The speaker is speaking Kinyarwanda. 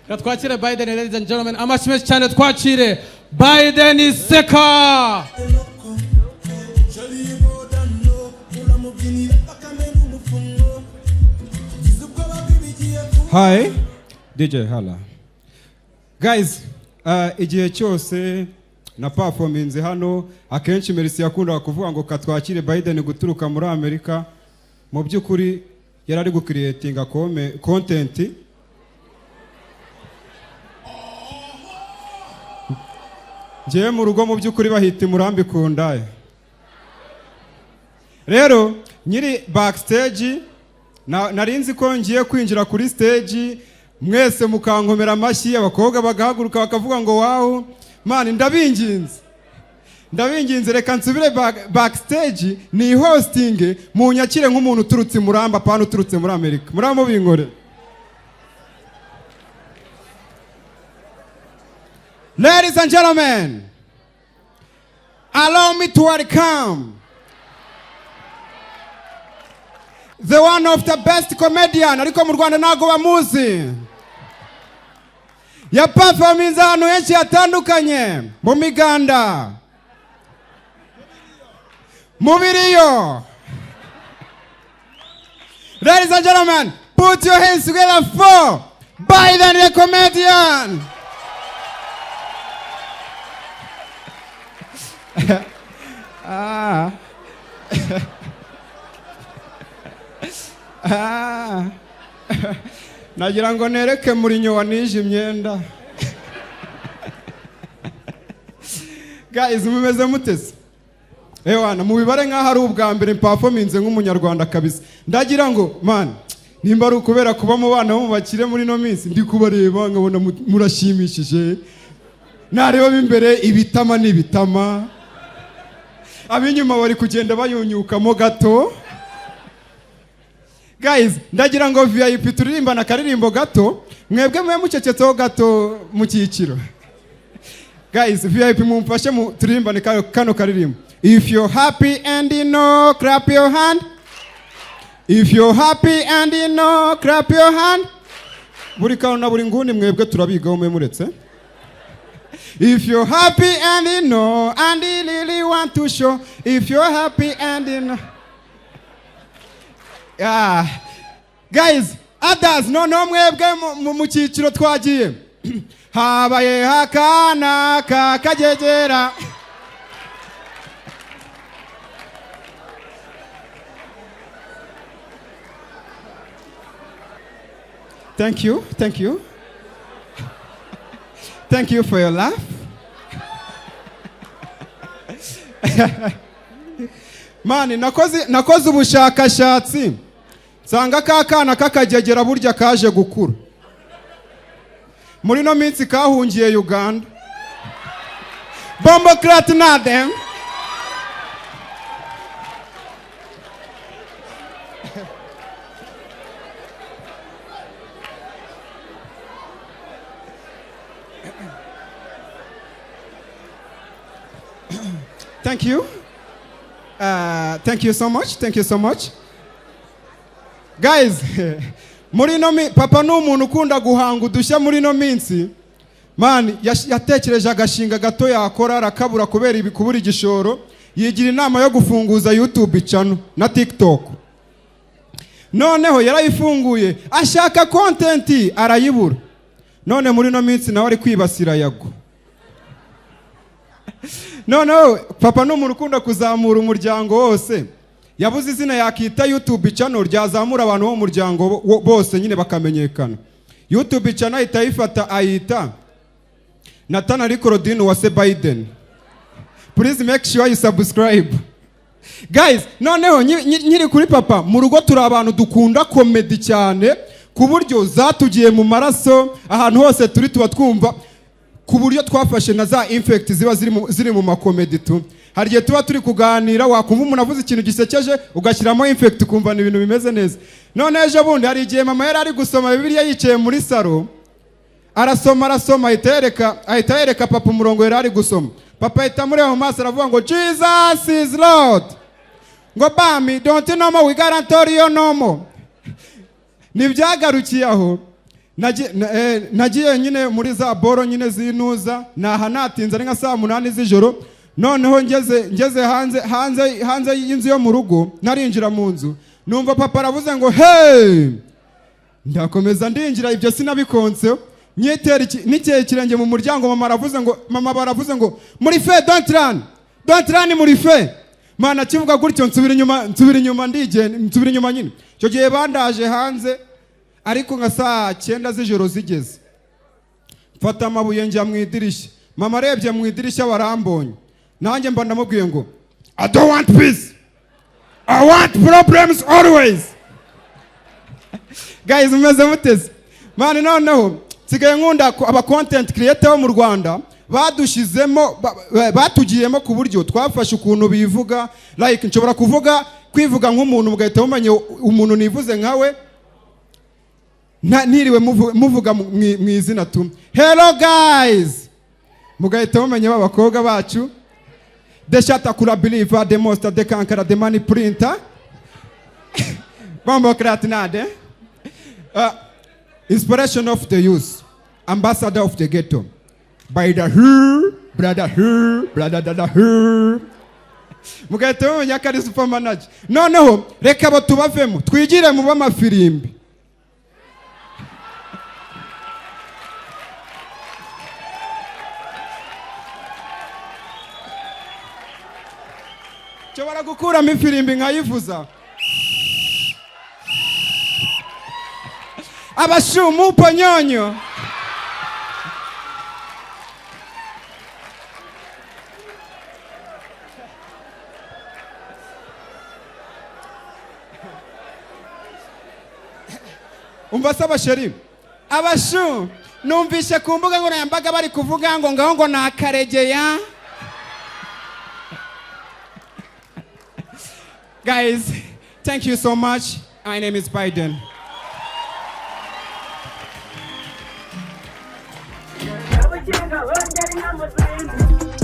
Reka twakire Biden. Ladies and gentlemen, amashyi menshi cyane, twakire Biden Seka. Jolie Godano, uramubyinira akamena umufungo, gize ubwoba bw'ibigiye kuba. Hi, DJ Hala. Guys, igihe cyose na performance hano, akenshi Mercy yakundaga kuvuga ngo katwakire Biden guturuka muri Amerika. Mu by'ukuri yari ari gucreatinga content. Njyewe mu rugo mu by'ukuri bahita Murambi ku ndaya. Rero nyiri backstage nari nzi ko ngiye kwinjira kuri stage, mwese mukankomera amashyi, abakobwa bagahaguruka bakavuga ngo "Wow." Man, ndabinginze, ndabinginze, reka nsubire backstage ni hosting, munyakire nk'umuntu uturutse i Muramba, apana uturutse muri Amerika. Muramba mubinkore. Ladies and gentlemen, allow me to welcome the one of the best comedian, ariko mu Rwanda ntabwo bamuzi. Yaperforminze ahantu henshi hatandukanye, mu miganda, mu biriyo. Ladies and gentlemen, put your hands together for Biden the comedian. Ah. Ah. Nagira ngo nereke Murinyo wanije imyenda. Guys, mumeze mutese? Ewana, mubibare nk'aho ari ubwa mbere performinze nk'umunyarwanda kabisa. Ndagira ngo, man, nimba ari ukubera kuba mu bana bo mu bakire, muri ino minsi ndi kubareba nkabona murashimishije. Nareba imbere, ibitama n'ibitama, ab'inyuma bari kugenda bayunyukamo gato. Guys, ndagira ngo VIP turirimbana akaririmbo gato, mwebwe mube mucecetseho gato mu cyiciro. Guys, VIP, mumfashe mu turirimbane kano karirimbo. If you're happy and you know, clap your hand. If you're happy and you know, clap your hand. Buri kantu na buri nguni mwebwe turabigaho, mwe muretse. If you're happy and you know, and you really want to show. If you're happy and you know. Yeah. Guys, others, no, mwebwe mu cyiciro twagiye. Habaye hakana kakagegera. Thank you, thank you. Thank you for your laugh. Man, nakoze ubushakashatsi nsanga ka kana kakagegera burya kaje gukura. Muri no minsi kahungiye Uganda. Bomboclaat nadem. Thank you. Thank you so much. Thank you so much. Guys, muri no papa ni umuntu ukunda guhanga udushya muri no minsi. Man, yatekereje agashinga gato yakora arakabura kubera ibi, kubura igishoro, yigira inama yo gufunguza YouTube channel na TikTok. Noneho yarayifunguye, ashaka content arayibura. None muri no minsi nawe ari kwibasira Yago. Noneho papa ni umuntu ukunda kuzamura umuryango wose. Yabuze izina yakita YouTube channel ryazamura abantu bo mu muryango bose nyine bakamenyekana. YouTube channel ahita ayifata, ayita Nathan Claudine Uwase Biden. Please make sure you subscribe. Guys, noneho nkiri kuri papa, mu rugo turi abantu dukunda comedy cyane ku buryo zatugiye mu maraso. Ahantu hose turi tuba twumva ku buryo twafashe na za infect ziba ziri mu makomedi tu. Hari igihe tuba turi kuganira, wakumva umuntu avuze ikintu gisekeje, ugashyiramo infect, ukumva ni ibintu bimeze neza. None ejo bundi hari igihe mama yari ari gusoma Bibiliya yicaye muri salo, arasoma, arasoma, ahita yereka papa umurongo yari ari gusoma. Papa ahita amureba mu maso, aravuga ngo "Jesus is Lord." Ngo bami don't know more, we guarantee you no more. Ntibyagarukiye aho. Nagiye nyine muri za boro nyine zinuza, naha natinze ari nka saa 8 z'ijoro. Noneho ngeze hanze y'inzu yo mu rugo, narinjira mu nzu, numva papa aravuze ngo "Hey!" Ndakomeza ndinjira, ibyo sinabikonseho. Nyitera nikeye ikirenge mu muryango, mama baravuze ngo "Muri fe, don't run, don't run, muri fe." Mana, kivuga gutyo nsubira inyuma ndigenda, nsubira inyuma nyine. Icyo gihe bandaje hanze, ariko nka saa 9 z'ijoro zigeze, mfata amabuye njya mu idirishya. Mama arebye mu idirishya barambonye, nanjye mba ndamubwiye ngo "I don't want peace, I want problems always." Guys, mumeze muteze man? Noneho nsigaye nkunda aba content creator bo mu Rwanda badushizemo, batugiyemo ku buryo twafashe ukuntu bivuga. Like nshobora kuvuga, kwivuga nk'umuntu, mugahita mumenya umuntu nivuze nkawe, niriwe muvuga mu izina tu. "Hello guys," mugahita mumenya ba bakobwa bacu, the shatakura believer, the monster, the conqueror, the money printer, bombo kratinade, inspiration of the youth, ambassador of the ghetto, by the her brother, her brother, dada her, mugahita mumenya ko ari super manager. Noneho reka abo tubavemo, twigire mu b'amafirimbi. Nshobora gukuramo ifirimbi nkayivuza. Abashumu ponyonyo. Umva se abasheri, abashu, numvishe ku mbuga nkoranyambaga bari kuvuga ngo ngaho ngo ni Akaregeya. Guys, thank you so much. My name is Biden. Abakinga bongera inama zindi.